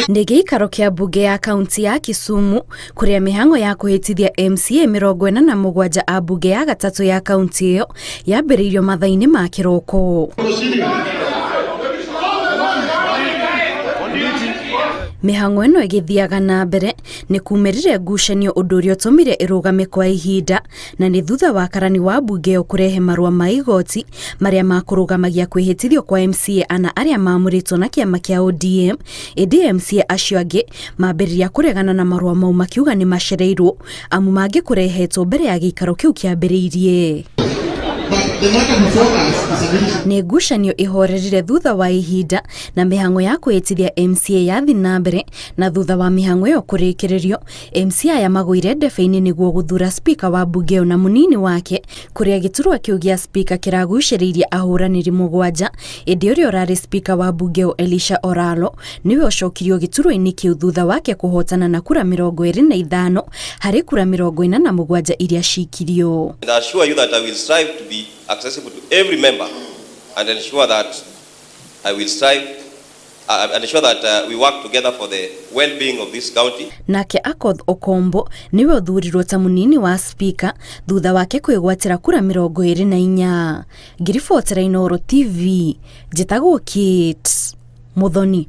Nĩ gĩikaro kĩa mbunge ya kaunti ya Kisumu kũrĩa mĩhang'o ya kũhĩtithia MCA 47 a mbunge ya gatatũ ya kaunti ĩyo yambĩrĩirio mathaa-inĩ ma kĩroko. Mĩhang'o ĩno ĩgĩthiaga na mbere nĩ kumĩrire ngucanio ũndũ ũrĩa ũtũmire ĩrũgame kwa ihinda na nĩ thutha wa karani wa mbunge ĩyo kũrehe marũa ma igoti marĩa makũrũgamagia kwĩhĩtithio kwa MCA ana arĩa maamũrĩtwo na kĩama kĩa ODM, ĩndĩ MCA acio angĩ mambĩrĩria kũregana na marũa mau makiuga nĩ macereirwo amu mangĩkũrehetwo mbere ya gĩikaro kĩu kĩambĩrĩirie. Nĩ ngucanio ĩhorerire thutha wa ihinda na mĩhang'o ya kwĩhĩtithia MCA yathi na mbere na thutha wa mĩhang'o ĩyo kũrĩkĩrĩrio MCA aya magũire ndebe-inĩ nĩguo gũthura spika wa mbunge ĩyo na mũnini wake kũrĩa gĩturwa kĩu gĩa spika kĩragucĩrĩirie ahũranĩri mũgwanja ĩndĩ ũrĩa ũrarĩ spika wa mbunge ĩyo Elisha Oralo nĩwe ũcokirio gĩturwa-inĩ kĩu thutha wake kũhotana na kura 25 harĩ kura 47 iria cikirio. And I assure you that I will strive to be accessible to every member and ensure that I will strive and ensure that we work together for the well-being of this county. Nake Akoth Okombo nĩwe ũthurirwo ta mũnini wa spika thutha wake kwĩgwatĩra kura 24. Ngĩribotera Inooro TV, njĩtagwo Kate Muthoni.